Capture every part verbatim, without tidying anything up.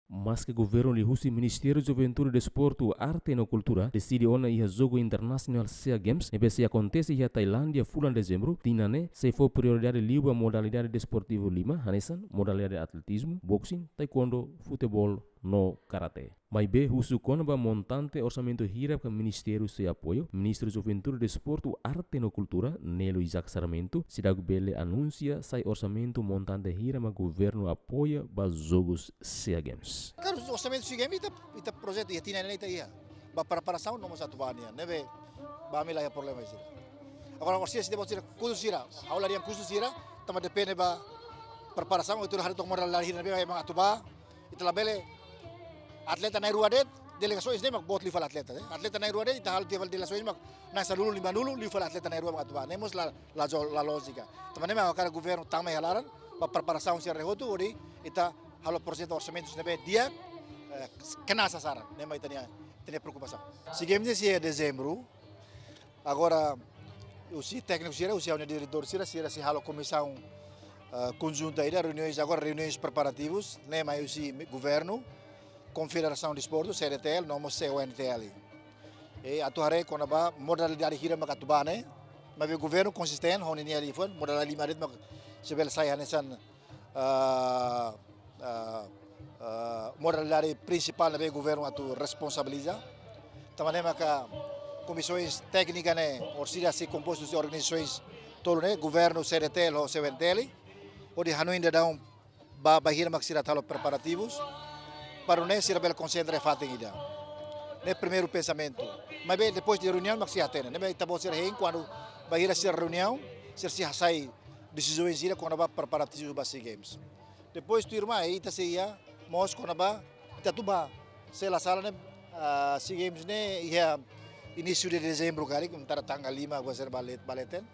Maske governu liuhusi Ministériu Juventude, Desportu, Arte no Kultura deside ona iha jogu internasionál SEA Games ne'ebé sei akontese iha Tailándia fulan Dezembru tinan ne'e, sei fó prioridade liu ba modalidade desportivu lima, hanesan modalidade atletizmu, boxing, taekwondo, futeból no karate. Maibé husu kona-ba montante orsamentu hira maka ministériu sei apoiu, Ministru Juventude, Desportu, Arte no Kultura, Nelo Isaac Sarmento, seidauk bele anunsia sai orsamentu montante hira mak governu apoia ba jogus SEA Games. Klaru, orsamentu SEA Games ita, ita projetu iha tinan ne'e ita iha. Ba preparasaun no mós atu ba nian, ne'ebé ba ami la iha problema sira. Agora, orsida sida bot sira, kustu sira, ha'u la dehan kustu sira, tanba depende ba preparasaun, ita haree took modalidade hira ne'ebé ema atu ba, ita labele atleta na'in-rua de'it, delegasaun S D mak boot liu fali atleta, eh. Atleta na'in-rua de'it, ita halo tiha fali delegasaun mak na'in-sanulu, lima-nulu, liu fali atleta na'in-rua mak atu ba. Ne'e mós la, la jo-, la lójika. Tanba ne'e mak hakarak governu tama iha laran, ba preparasaun sira hotu, hodi ita halo projetu orsamentu ne'ebé di'ak, eh, kena sasaran. Ne'e mak ita-nia, ita-nia preokupasaun. SEA Games sei iha Dezembru, agora, husi tékniku sira, husi ha'u-nia diretór sira, sira sei halo komisaun, eh, konjunta ida, reuniões, agora reuniões preparativus, ne'e mai husi mi-, governu, Konfederasaun Desportu, C D T L, no mós C O N T L. I atu haree kona-ba modalidade hira mak atu ba ne'e, maibé governu konsistente, ho ninia liafuan, modalidade lima de'it mak sei bele sai hanesan ah, ah, ah, modalidade prinsipál ne'ebé governu atu responsabiliza. Tanba ne'e maka komisaun téknika ne'e, orsida sei kompostu husi organizasaun tolu ne'e, governu, C D T L ho C O N T L, hodi hanoin daudaun ba, bainhira mak sira halo preparativus, para nune'e sira bele konsentra iha fatin ida. Ne'e primeiru pensamentu. Maibé depois de reuniaun mak sei hatene. Ne'ebé ita-boot sira hein kuandu bainhira sira reuniaun, sira sei hasai desizaun sira kona-ba preparativus ba SEA Games. Depois tuirmai ita sei iha mós kona-ba ita atu ba. Se la sala ne'e, ah, SEA Games ne'e iha inísiu de Dezembru karik, sekitar tanggal lima, agora sira ba let-, ba leten.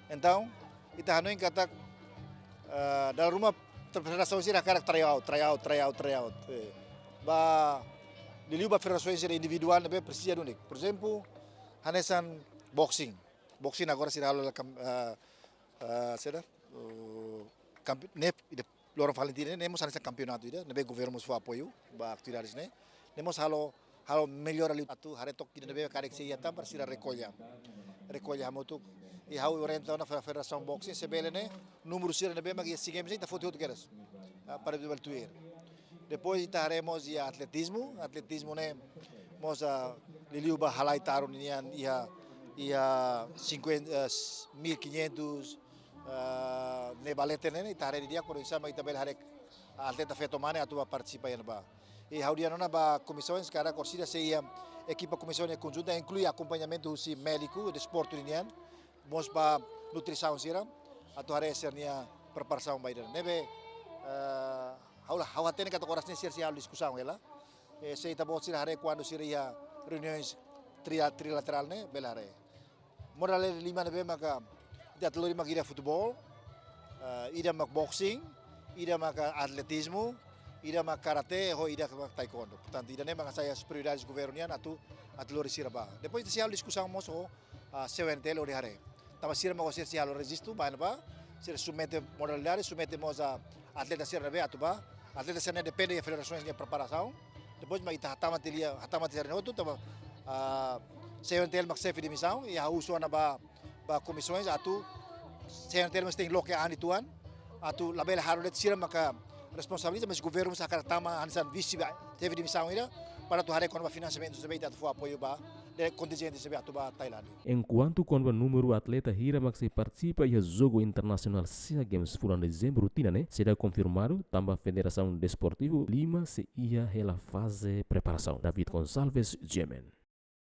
Entaun, ita hanoin katak, ah, dala ruma federasaun sira hakarak tryout, tryout, tryout, tryout. Eh, ba, liuliu ba federasaun sira individuál ne'ebé presiza duni. Por ezemplu, hanesan boxing. Boxing agora sira halo la kam-, ah, ah, saida, uh, kampe-, ne'e, ida, loron fali tiha ne'e, ne'e mós hanesan kampeonatu ida, ne'ebé governu mós fó apoiu ba atividades ne'e. Ne'e mós halo, halo mellora liu atu haree took ida ne'ebé karik sei iha tan para sira rekolla. Rekolla hamutuk. I ha'u orienta ona fe-, federasaun boxing, se bele ne'e, númeru sira ne'ebé mak iha SEA Games ita foti hotu kedas. Ah, para bele tuir. Depois ita haree mós iha atletizmu, atletizmu ne'e mós, ah, liuliu ba halai taruk nian iha, iha cinquenta, eh, mil e quinhentos, ah, ne'e ba leten ne'e, ita haree didi'ak, por ezemplu, ita bele haree atleta feto mane atu ba partisipa iha ne'ebá. I ha'u dehan ona ba komisaun, karik orsida sei iha ekipa komisaun konjunta, inklui akompañamentu husi médiku, desportu nian, mós ba nutrisaun sira, atu haree sira-nia preparasaun ba ida. Ne'ebé, eh, ha'u la, ha'u hatene katak oras ne'e sira sei halo diskusaun hela. Eh, se ita-boot sira haree kuandu sira iha reuniões tri-, trilaterál ne'e, bele haree. Modalidade lima ne'ebé maka ita atu lori mak ida futeból, eh, ida mak boxing, ida maka atletizmu, ida mak karate, ho ida mak taekwondo. Portantu, ida-ne'e maka sai as prioridades governu nian atu, atu lori sira ba. Depois ita sei halo diskusaun mós ho, ah, C O N T L hodi haree. Tanba sira mak sira sei halo rejistu, ba ne'ebá, sira submete modalidade, submete mós atleta sira ne'ebé atu ba. Atleta sira ne'e depende iha federasaun nia preparasaun. Depois mak ita hatama tiha lia, hatama tiha sira-ne'e hotu, tanba, ah, C O N T L mak xefe de misaun, i ha'u husu ona ba, ba komisaun atu, C O N T L mós tenke loke an uitoan, atu labele halo de'it sira maka responsabiliza, mas governu mós hakarak tama hanesan vise ba xefe de misaun ida, para atu haree kona-ba finansiamentu ne'ebé ita atu fó apoiu ba, de kontinjente ne'ebé atu ba Tailándia. Enkuantu kona-ba númeru atleta hira mak sei partisipa iha jogu internasionál SEA Games fulan Dezembru tinan ne'e, seidauk konfirmadu, tanba Federasaun Desportivu lima sei iha hela faze preparasaun. David Gonçalves, G M N.